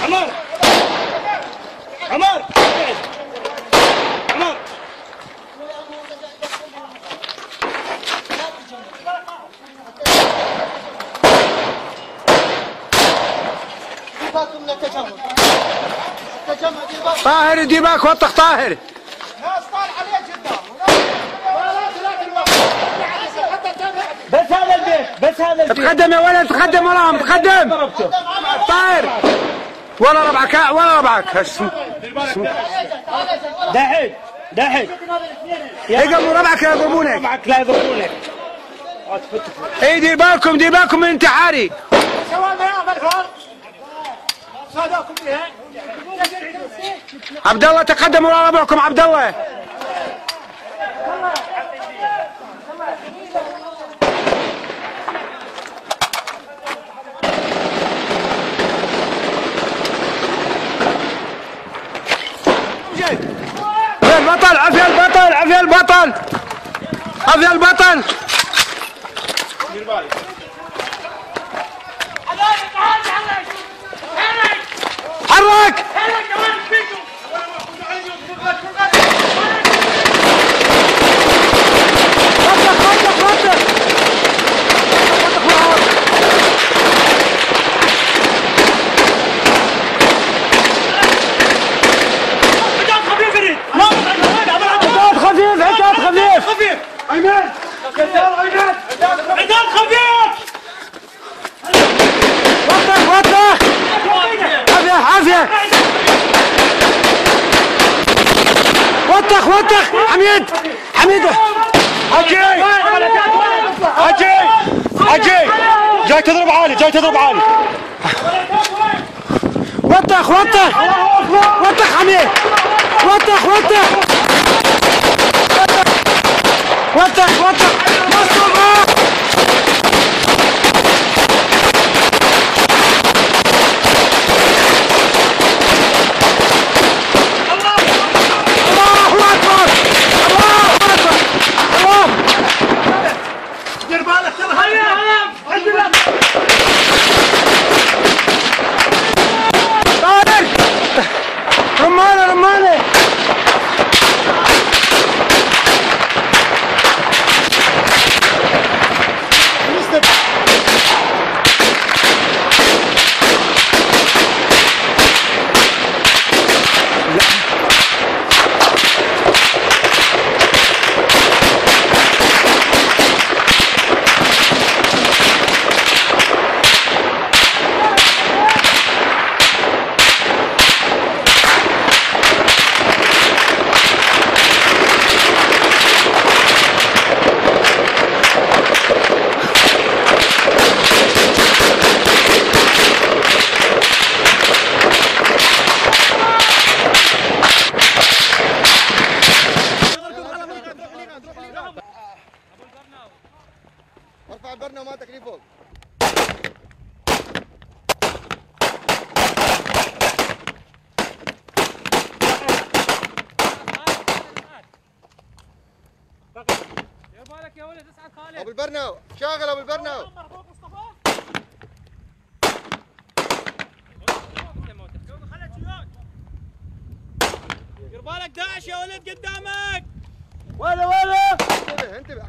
عمر عمر عمر طاهر دير بالك وطخ طاهر. ناس طالع عليه جدا. بس هذا البيت بس هذا البيت. تقدم يا ولد تقدم وراهم تقدم. طاهر ولا ربعك ولا ربعك. دحين دحين يقبلوا ربعك يضربونك. ربعك لا يضربونك. اي دير بالكم من انتحاري. عبد الله تقدم ورا ربعكم عبد الله. البطل عفيا البطل عفيا البطل عفيا البطل. حرك عماد عماد عماد خفيف. وطخ وطخ عافية عافية. وطخ وطخ حميد حميد. حجي حجي حجي جاي تضرب عالي جاي تضرب عالي. وطخ وطخ وطخ حميد وطخ وطخ وطخ وطخ مصطفى. رمانة رمانة. ارفع البرنة وما تكليف فوق. يا بالك يا ولد اسعد خالد. ابو البرناو شاغل ابو البرناو. دير بالك داعش يا ولد قدامك. ولا انتبه